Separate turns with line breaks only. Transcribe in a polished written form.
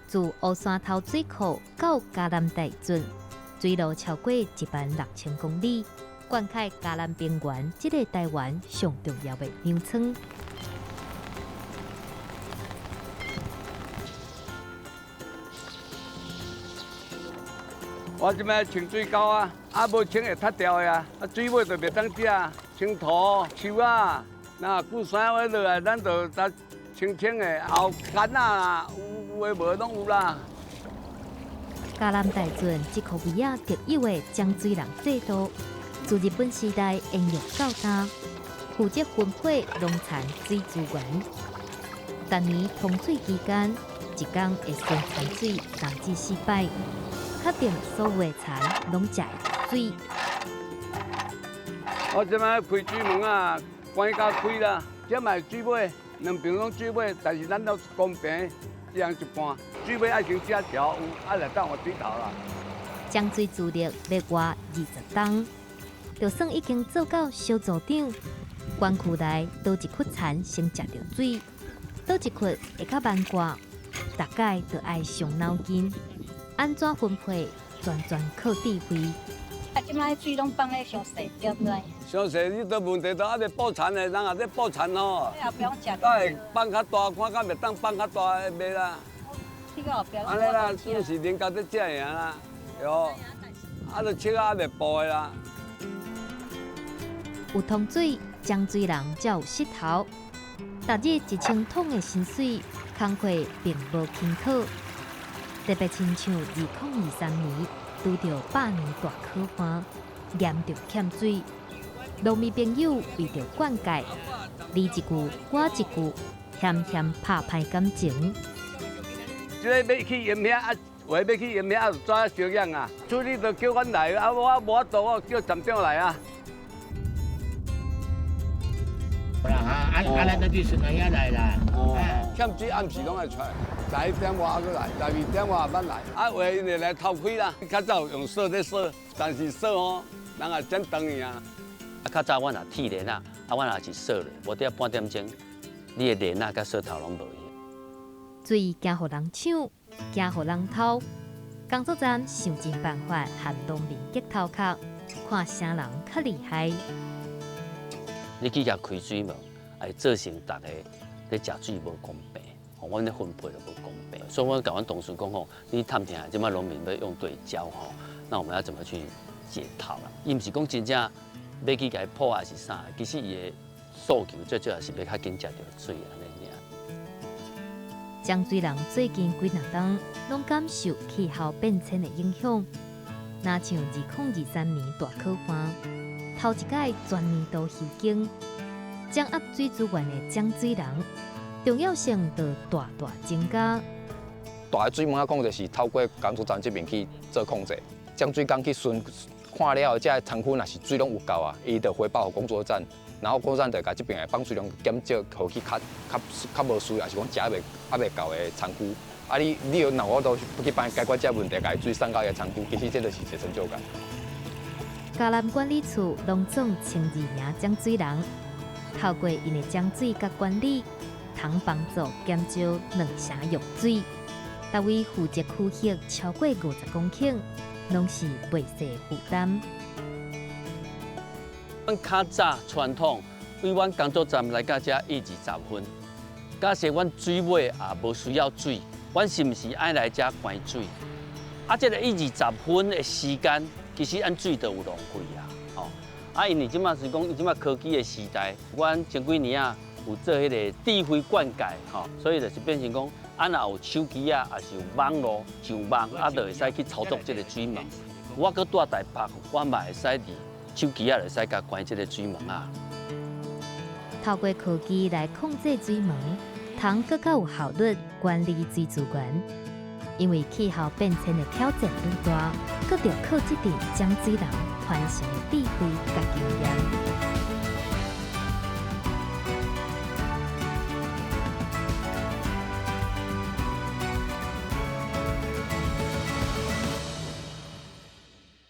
自烏山頭水庫到嘉南大圳，水路超過1萬6千公里，灌溉嘉南平原這个台灣上重要的糧倉。
我這擺清水溝啊，啊無清會塌掉的啊，啊水尾就袂當食，清土、樹仔，若久山話落來，咱就才清清的，後干仔有有的無的攏有啦。
嘉南大圳這箍圍仔特有的漳水人制度，自日本時代沿用到今，負責分配農田水資源。逐年通水期間，一工會先產水3至4擺，確定所有的田攏食會著水。
我這擺開水門啊，關甲開啦，這嘛是水尾，兩邊攏水尾，但是咱都公平，一人一半。水尾愛先食條，有愛來當換水頭啦。
漳水資歷欲活20冬，就算已經做到小組長，園區內佗一窟田先食著水，佗一窟會較慢灌，逐擺都愛傷腦筋，按怎分配，全全靠智慧。
啊，這擺水攏放咧傷細，對不對？
傷細，你都問題都猶未補田的，人也咧補田吼。
你後壁攏食。
都會放較大，看敢袂當放較大的袂啦。按呢啦，算是恁家咧食爾啦，對。啊，就切啊，猶未補的啦。
有通水，漳水人才有勢頭。逐日1000桶的薪水，工課並無輕巧。特別親像2023年拄著百年大洘旱，嚴重欠水，農民朋友為著灌溉，你一句我一句，險險拍歹感情。
這个欲去淹遐，啊，有的欲去淹遐，啊，就怎相養啊？處理就叫阮來，啊，我無法度，我叫站長來啊。
啦哈，啊啊，咱都就是那遐來啦。
哦，欠水暗時攏會出來，11點外閣來，12點外捌來。啊，有的𪜶會來偷開啦，較早用掃咧掃，但是掃吼，人也剪長去啊。
啊，較早阮若鐵鏈仔，啊，阮也是掃咧，無得半點鐘，你的鏈仔佮掃頭攏無去。
水驚予人搶，驚予人偷。工作站想盡辦法和農民激頭殼，看啥人較厲害。
你去共開水門，會造成逐个咧食水無公平，吼，阮咧分配就無公平。所以我共阮同事講吼，你探聽這擺農民欲用對焦吼，那我們要怎麼去解套啦？伊毋是講真正欲去共伊破壞是啥，其實伊的訴求最主要是欲較緊食著水按呢爾。
漳水人最近幾若冬攏感受氣候變遷的影響，若像2023年大洘旱，頭一擺全年度休耕，掌握水資源的漳水人重要性就大大增加。
大的水門仔控制是透過工作站這邊去做控制，漳水工去巡看了後，這个倉庫若是水攏有夠啊，伊就回報予工作站，然後工作站就共這邊的放水量減少，予去較較較無需，抑是講食猶未夠的倉庫。啊你，你有若有法度去幫伊解決這個問題，共伊水送到伊个倉庫，其實這就是一個成就感。
嘉南管理處農總12名漳水人，透過𪜶的漳水佮管理，通幫助減少2成用水。逐位負責區域超過50公頃，攏是袂細負擔。
阮較早傳統，對阮工作站來到遮一二十分，假設阮水尾也無需要水，阮是毋是愛來遮關水？啊，這个一二十分的時間，其實按水都有浪費啊！吼，啊，因為這擺是講，這擺科技的時代，阮前幾年啊有做彼个智慧灌溉，吼，所以就是變成講，啊，若有手機啊，抑是有網路上網，啊，就會使去操作這个水門。我閣蹛台北，我嘛會使佇手機仔會使共關這个水門啊。
透過科技來控制水門，通閣較有效率管理水資源。因為氣候變遷的挑戰愈大，閣著靠這陣漳水人傳承的智慧佮經驗。